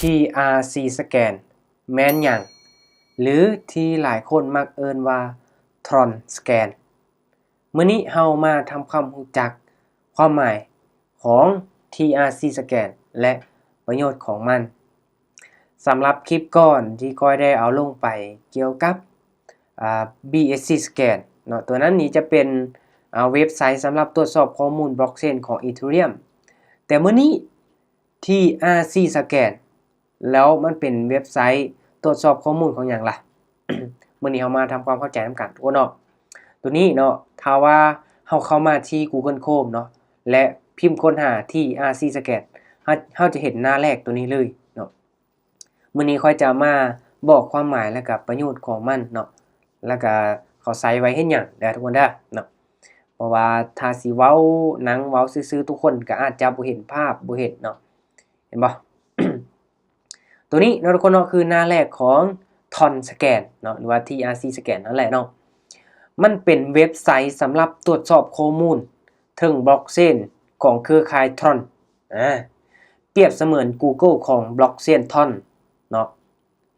TRC Scan ແມ່ນຫຍັງ ຫຼື ທີ່ຫຼາຍຄົນມັກເອີ້ນວ່າ Tron Scan. ມື້ນີ້ເຮົາມາທຳຄວາມຮູ້ຈັກຄວາມໝາຍຂອງ TRC Scan ແລະ ປະໂຫຍດຂອງມັນ. ສຳລັບຄລິບກ່ອນທີ່ຂ້ອຍໄດ້ເອົາລົງໄປກ່ຽວກັບ ອ່າ BSC Scan ເນາະ, ຕົວນັ້ນນີ້ຈະເປັນ ອ່າ ເວັບໄຊສຳລັບຕວດສອບຂໍ້ມູນບລັອກເຊນຂອງ Ethereum. ແຕ່ມື້ນີ້ TRC Scan ແລ້ວມັນເປັນເວັບໄຊຕວດສອບຂໍ້ມູນຂອງຫຍັງລະ? ມື້ນີ້ເຮົາມາທຳຄວາມເຂົ້າໃຈນຳກັນ ໂອເນາະ. ຕົວນີ້ເນາະ ຖ້າວ່າເຮົາເຂົ້າມາທີ່ Google Chrome ເນາະ ແລະ ພິມຄົ້ນຫາ TRC Scan ເຮົາ ເຮົາຈະເຫັນໜ້າແລກຕົວນີ້ເລີຍເນາະ. ມື້ນີ້ຂ້ອຍຈະມາບອກຄວາມໝາຍ ແລະ ກະປະໂຫຍດຂອງມັນເນາະ ແລະ ກະເຂົາໃຊ້ໄວ້ເຮັດຫຍັງເດີທຸກຄົນເດີເນາະ. ເພາະວ່າຖ້າຊິເວົ້ານັ່ງເວົ້າຊື່ໆ ທຸກຄົນກະອາດຈະບໍ່ເຫັນພາບ ບໍ່ເຫັນເນາະ ເຫັນບໍ່? ຕົວນີ້ເນາະທຸກຄົນເນາະ ຄືໜ້າແລກຂອງ Tron Scan ເນາະ ຫຼືວ່າ TRC Scan ນັ້ນແຫຼະເນາະ. ມັນເປັນເວັບໄຊສຳລັບຕວດສອບຂໍ້ມູນເທິງບລັອກເຊນຂອງເຄືອຂ່າຍ Tron ອາ ປຽບສະເໝືອນ Google ຂອງບລັອກເຊນ Tron ເນາະ.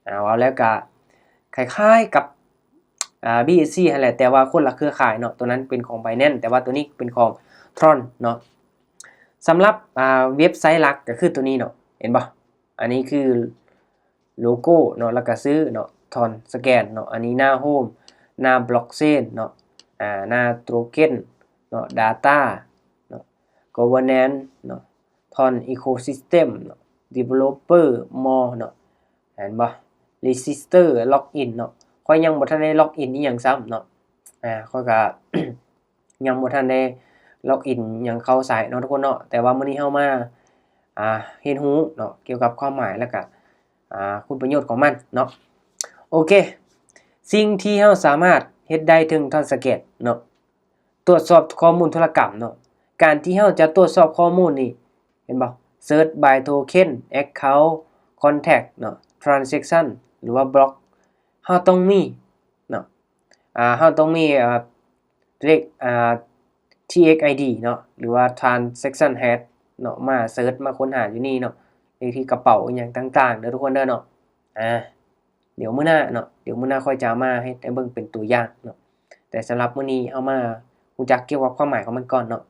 ອາ ເວົ້າແລ້ວກະຄ້າຍໆກັບ ອາ BSC ຫັ້ນແຫຼະ ແຕ່ວ່າຄົນລະເຄືອຂ່າຍເນາະ. ຕົວນັ້ນເປັນຂອງ Binance ແຕ່ວ່າຕົວນີ້ເປັນຂອງ Tron ເນາະ. ສຳລັບ ອາ ເວັບໄຊຫຼັກກະຄືຕົວນີ້ເນາະ ເຫັນບໍ່? ອັນນີ້ຄືໂລໂກ້ເນາະ ແລ້ວກະຊື່ເນາະ Tron Scan ເນາະ. ອັນນີ້ໜ້າໂຮມ ໜ້າບລັອກເຊນເນາະ ອາ ໜ້າໂທເຄັນເນາະ Data ເນາະ Governance ເນາະ Tron Ecosystem ເນາະ Developer More ເນາະ ເຫັນບໍ່? Register Login ເນາະ. ຂ້ອຍຍັງບໍ່ທັນໄດ້ Login ອີ່ຫຍັງຊ້ຳເນາະ. ອາ ຂ້ອຍກະ ຍັງບໍ່ທັນໄດ້ Login ຫຍັງເຂົ້າໃຊ້ເນາະທຸກຄົນເນາະ. ແຕ່ວ່າມື້ນີ້ເຮົາມາ ອ່າ ຮຽນຮູ້ເນາະ ກ່ຽວກັບຄວາມໝາຍ ແລ້ວກະ ອ່າ ຄຸນປະໂຫຍດຂອງມັນເນາະ. ໂອເຄ ສິ່ງທີ່ເຮົາສາມາດເຮັດໄດ້ເທິງ Tron Scan ເນາະ ຕວດສອບຂໍ້ມູນທຸລະກຳເນາະ. ການທີ່ເຮົາຈະຕວດສອບຂໍ້ມູນນີ້ ເຫັນບໍ່? Search by Token, Account, Contact ເນາະ, Transaction ຫຼືວ່າ Block ເຮົາຕ້ອງມີເນາະ ອາ ເຮົາຕ້ອງມີ ອາ ເລກ ອາ TXID ເນາະ ຫຼືວ່າ Transaction Hash ເນາະ ມາ Search ມາຄົ້ນຫາຢູ່ນີ້ເນາະ ເລກທີ່ກະເປົາອີ່ຫຍັງຕ່າງໆເດີທຸກຄົນເດີເນາະ. ອາ ດຽວມື້ໜ້າເນາະ ດຽວມື້ໜ້າຂ້ອຍຈະເອົາມາເຮັດໃຫ້ເບິ່ງເປັນຕົວຢ່າງເນາະ ແຕ່ສຳລັບມື້ນີ້ເຮົາມາຮູ້ຈັກກ່ຽວກັບຄວາມໝາຍຂອງມັນກ່ອນເນາະ.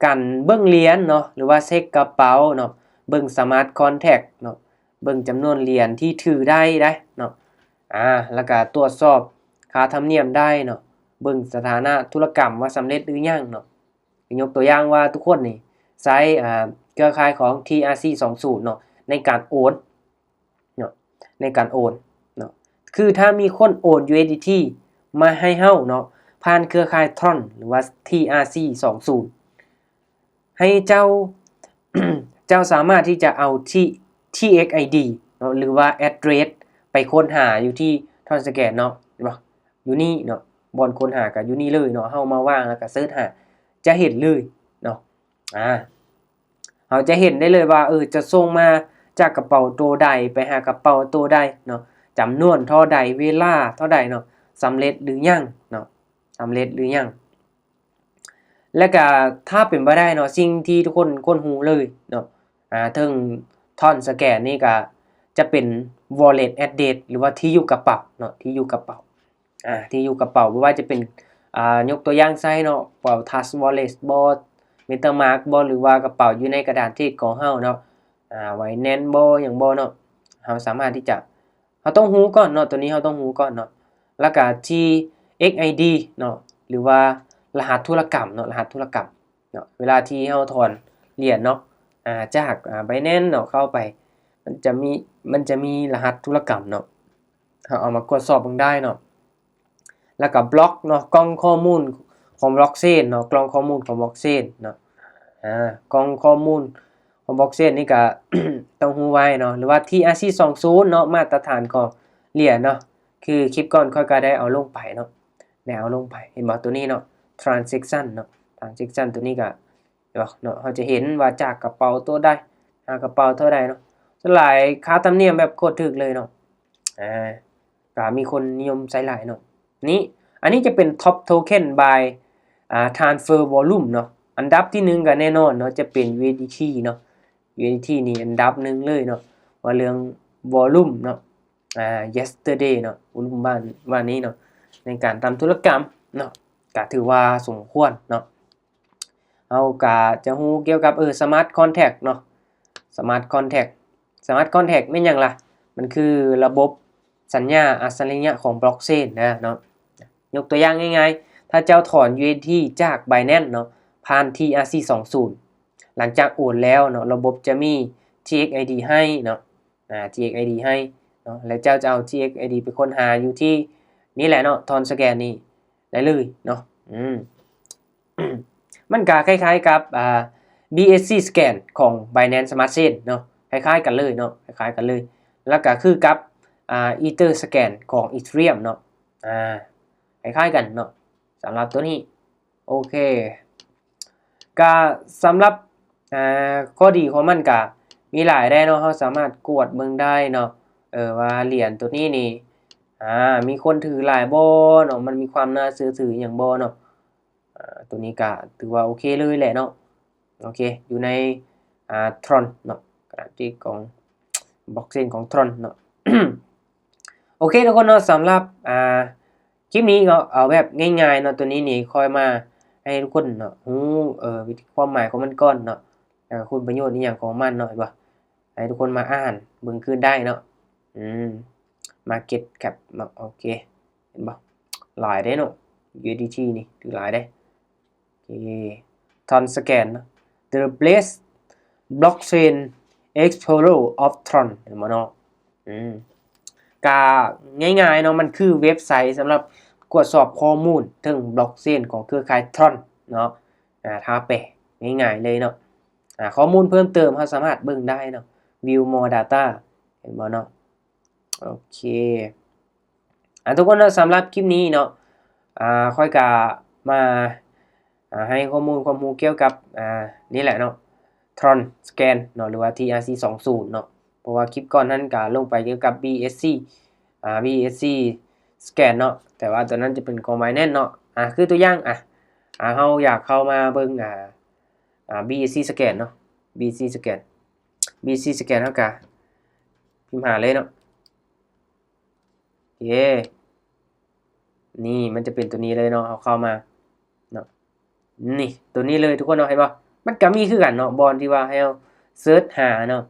ການເບິ່ງຫຼຽນເນາະ ຫຼືວ່າເຊັກກະເປົາເນາະ ເບິ່ງ Smart Contract ເນາະ ເບິ່ງຈຳນວນຫຼຽນທີ່ຖືໄດ້ໄດ໋ເນາະ ອາ ແລ້ວກະຕວດສອບຄ່າທຳນຽມໄດ້ເນາະ ເບິ່ງສະຖານະທຸລະກຳວ່າສຳເລັດຫຼືຍັງເນາະ. ຍົກຕົວຢ່າງວ່າທຸກຄົນນີ້ໃຊ້ ອາ ເຄືອຂ່າຍຂອງ TRC ສອງສູນເນາະ ໃນການໂອນ ເນາະ ໃນການໂອນເນາະ ຄືຖ້າມີຄົນໂອນ USDT ມາໃຫ້ເຮົາເນາະ ຜ່ານເຄືອຂ່າຍ Tron ຫຼືວ່າ TRC ສອງສູນ ໃຫ້ເຈົ້າ ເຈົ້າສາມາດທີ່ຈະເອົາ T TXID ເນາະ ຫຼືວ່າ address ໄປຄົ້ນຫາຢູ່ທີ່ Tron Scan ເນາະ ເຫັນບໍ່? ຢູ່ນີ້ເນາະ ບ່ອນຄົ້ນຫາກະຢູ່ນີ້ເລີຍເນາະ ເຮົາມາວາງແລ້ວກະ search ຫາ ຈະເຫັນເລີຍເນາະ ອາ ເຮົາຈະເຫັນໄດ້ເລີຍວ່າ ເອີ ຈະສົ່ງມາຈາກກະເປົາໂຕໃດ ໄປຫາກະເປົາໂຕໃດເນາະ ຈຳນວນເທົ່າໃດ ເວລາເທົ່າໃດເນາະ ສຳເລັດຫຼືຍັງເນາະ ສຳເລັດຫຼືຍັງ. ແລ້ວກະຖ້າເປັນໄປໄດ້ເນາະ ສິ່ງທີ່ທຸກຄົນຄວນຮູ້ເລີຍເນາະ ອາ ເທິງ Tron Scan ນີ້ກະຈະເປັນ wallet address ຫຼືວ່າທີ່ຢູ່ກະເປົາເນາະ ທີ່ຢູ່ກະເປົາ ອາ ທີ່ຢູ່ກະເປົາ ບໍ່ວ່າຈະເປັນ ອາ ຍົກຕົວຢ່າງໃສ່ເນາະ ກະເປົາ Trust Wallet ບໍ MetaMask ບໍ ຫຼືວ່າກະເປົາຢູ່ໃນກະດານເທຣດຂອງເຮົາເນາະ ອາ Binance ບໍ ຫຍັງບໍເນາະ ເຮົາສາມາດທີ່ຈະ ເຮົາຕ້ອງຮູ້ກ່ອນເນາະ ໂຕນີ້ເຮົາຕ້ອງຮູ້ກ່ອນເນາະ ແລ້ວກະ TXID ເນາະ ຫຼືວ່າລະຫັດທຸລະກຳເນາະ ລະຫັດທຸລະກຳເນາະ ເວລາທີ່ເຮົາຖອນຫຼຽນເນາະ ອາ ຈາກ ອາ Binance ເນາະ ເຂົ້າໄປ ມັນຈະມີ ມັນຈະມີລະຫັດທຸລະກຳເນາະ ເຮົາເອົາມາກວດສອບເບິ່ງໄດ້ເນາະ ແລ້ວກະ Block ເນາະ ກ່ອງຂໍ້ມູນຂອງ Blockchain ເນາະ ກ່ອງຂໍ້ມູນຂອງ Blockchain ເນາະ ອາ ກ່ອງຂໍ້ມູນຂອງ Blockchain ນີ້ກະ ຕ້ອງຮູ້ໄວ້ເນາະ ຫຼືວ່າ TRC ສອງສູນເນາະ ມາດຕະຖານຂອງຫຼຽນເນາະ ຄືຄລິບກ່ອນຂ້ອຍກະໄດ້ເອົາລົງໄປເນາະ ໄດ້ເອົາລົງໄປ ເຫັນບໍ່ ໂຕນີ້ເນາະ Transaction ເນາະ Transaction ໂຕນີ້ກະ ເນາະ ເຮົາຈະເຫັນວ່າຈາກກະເປົາໂຕໃດ ຫາກະເປົາເທົ່າໃດເນາະ ສ່ວນຫຼາຍຄ່າທຳນຽມແບບໂຄດຖືກເລີຍເນາະ ອາ ກະມີຄົນນິຍົມໃຊ້ຫຼາຍເນາະ. ນີ້ ອັນນີ້ຈະເປັນ Top Token by ອາ Transfer Volume ເນາະ ອັນດັບທີໜຶ່ງກະແນ່ນອນເນາະ ຈະເປັນ USDT ເນາະ USDT ນີ້ອັນດັບໜຶ່ງເລີຍເນາະ ວ່າເລື່ອງວໍລຸມເນາະ ອ່າ yesterday ເນາະ ວໍລຸມວານ ວານນີ້ເນາະ ໃນການທຳທຸລະກຳເນາະ ກະຖືວ່າສົມຄວນເນາະ. ເຮົາກະຈະຮູ້ກ່ຽວກັບ ເອີ smart contract ເນາະ smart contract smart contract ແມ່ນຫຍັງລະ? ມັນຄືລະບົບສັນຍາອັດສະລິຍະຂອງ blockchain ນະເນາະ. ຍົກຕົວຢ່າງງ່າຍໆ ຖ້າເຈົ້າຖອນ USDT ຈາກ Binance ເນາະ ຜ່ານ TRC ສອງສູນ ຫຼັງຈາກໂອນແລ້ວເນາະ ລະບົບຈະມີ TXID ໃຫ້ເນາະ ອ່າ TXID ໃຫ້ເນາະ ແລະເຈົ້າຈະເອົາ TXID ໄປຄົ້ນຫາຢູ່ທີ່ນີ້ແຫຼະເນາະ Tron Scan ນີ້ໄດ້ເລີຍເນາະ. ອືມ ມັນກະຄ້າຍໆກັບ ອ່າ BSC Scan ຂອງ Binance Smart Chain ເນາະ ຄ້າຍໆກັນເລີຍເນາະ ຄ້າຍໆກັນເລີຍ ແລ້ວກະຄືກັບ ອ່າ Ether Scan ຂອງ Ethereum ເນາະ ອ່າ ຄ້າຍໆກັນເນາະ ສຳລັບໂຕນີ້. ໂອເຄ ກະສຳລັບ ອ່າ ຂໍ້ດີຂອງມັນກະມີຫຼາຍແດ່ເນາະ ເຮົາສາມາດກວດເບິ່ງໄດ້ເນາະ ເອີ ວ່າຫຼຽນໂຕນີ້ນີ້ ອ່າ ມີຄົນຖືຫຼາຍບໍ່ເນາະ ມັນມີຄວາມໜ້າເຊື່ອຖືອີ່ຫຍັງບໍ່ເນາະ. ອ່າ ໂຕນີ້ກະຖືວ່າໂອເຄເລີຍແຫຼະເນາະ ໂອເຄ ຢູ່ໃນ ອ່າ Tron ເນາະ ຂະໜາດທີ່ຂອງ Blockchain ຂອງ Tron ເນາະ. ໂອເຄທຸກຄົນເນາະ ສຳລັບ ອ່າ ຄລິບນີ້ກໍເອົາແບບງ່າຍໆເນາະ ໂຕນີ້ນີ້ຄ່ອຍມາໃຫ້ທຸກຄົນເນາະ ຮູ້ ເອີ ວິທີ ຄວາມໝາຍຂອງມັນກ່ອນເນາະ ແລ້ວກໍຄຸນປະໂຫຍດອີ່ຫຍັງຂອງມັນເນາະ ເຫັນບໍ່? ໃຫ້ທຸກຄົນມາອ່ານເບິ່ງຄືນໄດ້ເນາະ. ອືມ Market Cap ເນາະ ໂອເຄ ເຫັນບໍ່? ຫຼາຍເດ້ເນາະ USDT ນີ້ຖືຫຼາຍເດ້. ໂອເຄ Tron Scan ເນາະ The Best Blockchain Explorer of Tron ເຫັນບໍ່ເນາະ? ອືມ ກະງ່າຍໆເນາະ ມັນຄືເວັບໄຊສຳລັບກວດສອບຂໍ້ມູນເຖິງ Blockchain ຂອງເຄືອຂ່າຍ Tron ເນາະ. ອ່າ ຖ້າແປງ່າຍໆເລີຍເນາະ ອ່າ ຂໍ້ມູນເພີ່ມເຕີມເຮົາສາມາດເບິ່ງໄດ້ເນາະ View More Data ເຫັນບໍ່ເນາະ? ໂອເຄ ອ່າ ທຸກຄົນເນາະ ສຳລັບຄລິບນີ້ເນາະ ອ່າ ຂ້ອຍກະມາ ອ່າ ໃຫ້ຂໍ້ມູນຄວາມຮູ້ກ່ຽວກັບ ອ່າ ນີ້ແຫຼະເນາະ Tron Scan ເນາະ ຫຼືວ່າ TRC ສອງສູນເນາະ ເພາະວ່າຄລິບກ່ອນນັ້ນກະລົງໄປກ່ຽວກັບ BSC ອ່າ BSC Scan ເນາະ ແຕ່ວ່າຕົວນັ້ນຈະເປັນຂອງ Binance ເນາະ. ອ່າ ຄືຕົວຢ່າງ ອ່າ ອ່າ ເຮົາຢາກເຂົ້າມາເບິ່ງ ອ່າ ອ່າ BSC Scan ເນາະ BSC Scan BSC Scan ເຮົາກະພິມຫາເລີຍເນາະ. ເຢ ນີ້ມັນຈະເປັນຕົວນີ້ເລີຍເນາະ ເຮົາເຂົ້າມາເນາະ ນີ້ຕົວນີ້ເລີຍທຸກຄົນເນາະ ເຫັນບໍ່? ມັນກະມີຄືກັນເນາະ ບ່ອນທີ່ວ່າໃຫ້ເຮົາ search ຫາເນາະ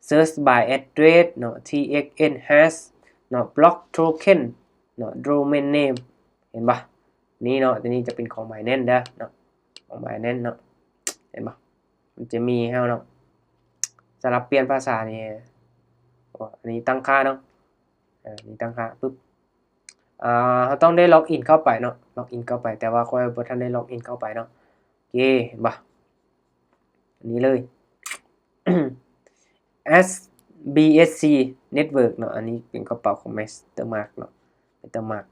search by address ເນາະ TXN hash ເນາະ block token ເນາະ domain name ເຫັນບໍ່? ນີ້ເນາະ ຕົວນີ້ຈະເປັນຂອງ Binance ເດີເນາະ ຂອງ Binance ເນາະ ເຫັນບໍ່? ມັນຈະມີໃຫ້ເຮົາເນາະ ສຳລັບປ່ຽນພາສານີ້ ອັນນີ້ຕັ້ງຄ່າເນາະ ເອີ ນີ້ຕັ້ງຄ່າປຶບ ອ່າ ເຮົາຕ້ອງໄດ້ log in ເຂົ້າໄປເນາະ log in ເຂົ້າໄປ ແຕ່ວ່າຂ້ອຍບໍ່ທັນໄດ້ log in ເຂົ້າໄປເນາະ. ໂອເຄ ເຫັນບໍ່? ອັນນີ້ເລີຍ SBSC Network ເນາະ ອັນນີ້ເປັນກະເປົາຂອງ Mastercard ເນາະ Mastercard.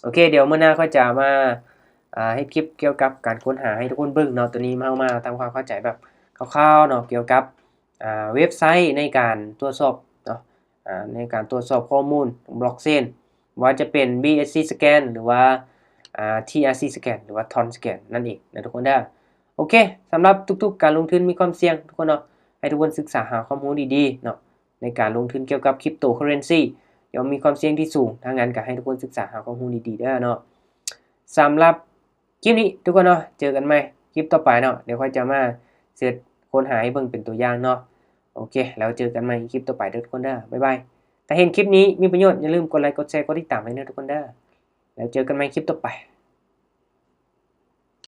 ໂອເຄ ດຽວມື້ໜ້າຂ້ອຍຈະມາ ອ່າ ເຮັດຄລິບກ່ຽວກັບການຄົ້ນຫາໃຫ້ທຸກຄົນເບິ່ງເນາະ. ໂຕນີ້ເຮົາມາທຳຄວາມເຂົ້າໃຈແບບຄ່າວໆເນາະ ກ່ຽວກັບ ອ່າ ເວັບໄຊໃນການກວດສອບເນາະ ອ່າ ໃນການກວດສອບຂໍ້ມູນ Blockchain ບໍ່ວ່າຈະເປັນ BSC Scan ຫຼືວ່າ ອ່າ TRC Scan ຫຼືວ່າ Tron Scan ນັ້ນເອງນະທຸກຄົນເດີ. ໂອເຄ ສຳລັບທຸກໆການລົງທຶນມີຄວາມສ່ຽງທຸກຄົນເນາະ ໃຫ້ທຸກຄົນສຶກສາຫາຄວາມຮູ້ດີໆເນາະ. ໃນການລົງທຶນກ່ຽວກັບ Cryptocurrency ຍ່ອມມີຄວາມສ່ຽງທີ່ສູງ, ຖ້າງນັ້ນກໍໃຫ້ທຸກຄົນສຶກສາຫາຄວາມຮູ້ດີໆເດີເນາະ. ສຳລັບຄລິບນີ້ທຸກຄົນເນາະ ເຈີກັນໃໝ່ຄລິບຕໍ່ໄປເນາະ. ດຽວຂ້ອຍຈະມາເສີດຄົ້ນຫາໃຫ້ເບິ່ງເປັນຕົວຢ່າງເນາະ. ໂອເຄ ແລ້ວເຈີກັນໃໝ່ຄລິບຕໍ່ໄປເດີທຸກຄົນເດີ. ບາຍບາຍ. ຖ້າເຫັນຄລິບນີ້ມີປະໂຫຍດ ຢ່າລືມກົດໄລ ກົດແຊ ກົດຕິດຕາມໃຫ້ເດີທຸກຄົນເດີ. ແລ້ວເຈີກັນໃໝ່ຄລິບຕໍ່ໄປ.